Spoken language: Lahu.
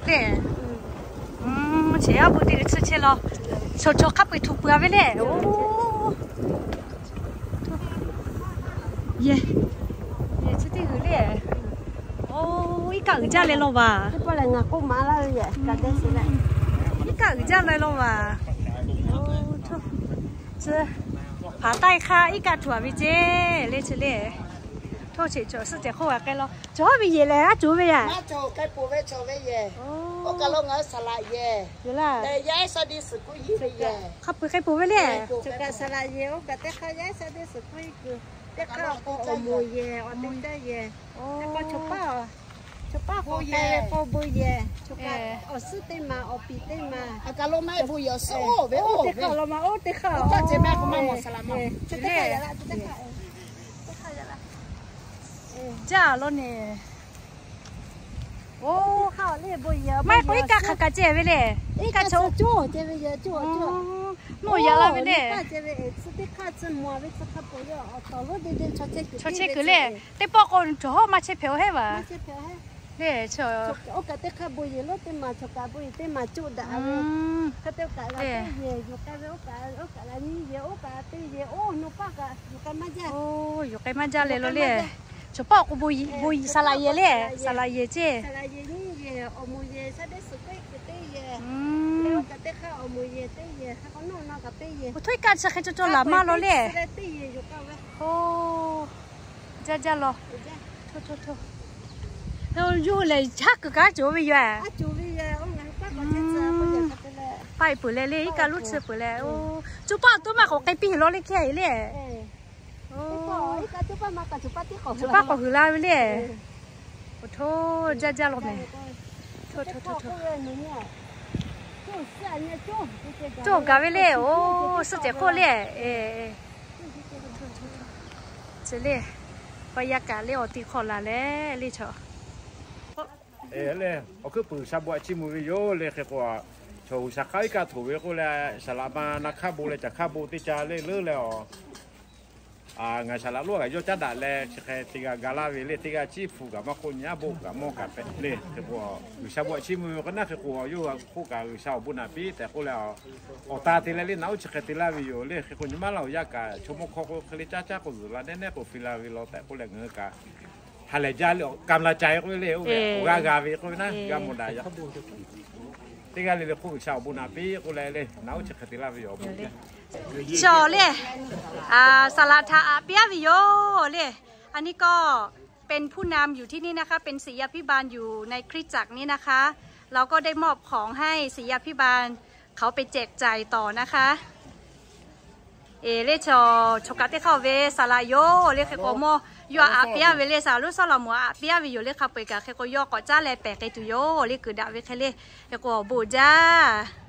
Le, cheˬ yaˇ bon te leh tsuhˇ chehˇ law. Chaw chaw hk'a peu-eˬ htoꞈ peuˬ-a ve le. Oˇ, yehˬ, yehˬ chi teˇ g'uiˬ le. Oˇ, iˉ kaˆ uiˍ jaˇ leh law vaˬ. Iˉ kaˆ uiˍ jaˇ leh law vaˬ. Chi hpaˍ taiˇ hk'aˇ iˉ kaˆ htoꞈ-a ve ceˇ le chi le. Htawˇ cheꞈ cawˬ suhˆ cehˬ hk'oˆ g'a k'ai law. Cawˬ hawˉ ve yehˬ lehˬ, aˉ cawˬ ve yaˇ. Oˇ, hk'a peu-eˬ k'ai peuˬ ve le. Saˍ laꞈ yehˬ oˇ kaꞈ teˇ hk'aˇ yaˇ ehˉ Sunday school iˉ kuiˬ, teˇ hk'aˇ k'o awˬ moˍ yehˬ, awˬ te caˇ yehˬ, teˇ hk'aˇ chaw paˇ, chaw paˇ k'o yehˬ, k'o bon yehˬ, chaw kaꞈ awˬ suhˉ teˇ maˬ, awˬ piˍ teˇ maˬ, awˬ kaˬ lo maˇ bon yehˬ awˬ suhˉ oˇ ve oˇ teˇ hk'aˇ, awˬ lawn ma oˇ teˇ hk'aˇ, oˇ hk'aˇ ceh maˇ k'o maˇ mawˬ saˍ laꞈ ma. Jaˇ law ne. Oˇ, maˇ heˆ k'o iˉ kaˆ hk'aˬ kaꞈ ceh ve le. Iˉ kaˆ chaw oˇ ceh ve yoˬ. Mvuhˇ yaꞈ la ve le. Chaw chehˇ kuiˬ le. Teˇ pawˆ k'o cawˬ hawˉ maˇ chehˇ hpehꞈ-o heˉ vaˬ le. Oˇ kaꞈ teˇ hk'aˇ bon yehˬ lo teˇ maˬ, chaw kaꞈ bon yehˬ teˇ maˬ coˇ daꞈ ve. Hk'e te kaꞈ g'a teˇ yehˬ yuˬ k'ai ve, oˇ kaꞈ oˇ kaꞈ g'a nyiˇ yehˬ, oˇ kaꞈ teˇ yehˬ, oˇ naw paˆ kaꞈ yuˬ k'ai maˇ jaˇ. Oˇ, yuˬ k'ai maˇ jaˇ leh law le. Chaw paˆ k'o bon, saˍ laꞈ yehˬ le, saˍ laꞈ yehˬ ceˇ. Awˬ moˍ yehˬ Sunday school iˉ kuiˬ teˇ yehˬ, oˇ kaꞈ teˇ hk'aˇ awˬ moˍ yehˬ teˇ yehˬ, hk'a k'o nawˬ naw kaꞈ teˇ yehˬ. Oˇ htawˇ iˉ kaˆ chi hk'e caw caw laˬ maˇ law le. Oˇ, jaˇ jaˇ law. Yawˇ hui lehˬ haˉ kuiˬ kaꞈ cawˬ ve yoˬ. Paˆ-e peuˬ leh le, iˉ kaˆ lonˉ chi peuˬ leh. Oˇ, coˇ paˆ toˇ maˇ k'awꞈ k'ai piˇ law le hk'e le. Coˇ paˆ k'awꞈ hui la ve le. Oˇ htawˇ jaˇ jaˇ law mehˬ. Cawˬ gaˬ ve le. Oˇ, suhˆ cehˬ hk'oˆ le. Chi le, pa yaˇ kaꞈ le awˬ ti hk'aw laˬ leh le chaw. Le, awˬ hkuiˉ puiˍ G'uiˬsha bon htaꞈ chiˇ mvuh ve yoˬ le. Hk'e k'o, chaw G'uiˬsha hk'aˇ iˉ kaˆ htoꞈ ve k'oˆ leh, saˍ laꞈ ma na hk'aˇ bon leh caˬ hk'aˇ bon teˇ ca le leuˉ leh a, ngaˬ saˍ laꞈ lonˉ kaꞈ yawˇ caˉ daꞈ leh chi hk'e te g'a ga laˇ ve le. Teˇ g'aˇ ciˉ hpu kaꞈ maˇ k'oˆ, nyi aˉ boˆ kaꞈ mawˇ kaꞈ hpehꞈ le. Hk'e k'o, G'uiˬsha bon htaꞈ chiˇ mvuh ve k'o naˉ, hk'e k'o yawˇ hui k'oˆ kaꞈ G'uiˬsha awˬ bon naꞈ piˇ tehꞈ k'oˆ leh, awˬ ta te leh le naˉ oˇ chi hk'e te laˇ ve yoˬ le. Hk'e k'o nyi ma laˇ awˬ yaˇ kaꞈ chaw mawˇ hkawˇ k'o hk'e le caˇ caˇ k'o zuhˬ la nehˉ nehˉ k'o fi la ve law tehꞈ k'oˆ leh ngaˬ hui kaꞈ ha lehˬ jaˇ le. Awˬ ka la ca k'oˆ ve le, oˇ ve awˬ g'aˇ g'a ve k'oˆ ve naˉ g'a mawˬ daꞈ yaꞈ. Teˇ g'aˇ le le hk'oˆ G'uiˬsha awˬ bon naꞈ piˇ k'oˆ leh le, naˉ oˇ chi hk'e te laˇ ve yoˬ. Chaw le, saˍ laꞈ htaꞈ aꞈ piˇ-a ve yoˬ le. อันนี้ก็เป็นผู้นำอยู่ที่นี่นะคะ เป็นศิษยาภิบาลอยู่ในคริสตจักรนี้นะคะ เราก็ได้มอบของให้ศิษยาภิบาลเขาไปแจกจ่ายต่อนะคะ Eˬ, le chaw, chaw kaꞈ teˇ hk'aˇ ve saˍ laꞈ yoˬ le. Hk'e k'o mawˇ yawˇ aꞈ piˇ-a ve le, saˍ laꞈ lonˉ Sawˉlaꞈmonˍ aꞈ piˇ-a ve yoˬ le. Hk'a peu-eˬ kaꞈ hk'e k'o yawˇ k'awꞈ caˉ leh pehˬ k'ai tuˬ yoˬ le, kuiˬ daꞈ ve hk'e le. Hk'e k'o awˬ bon jaˇ.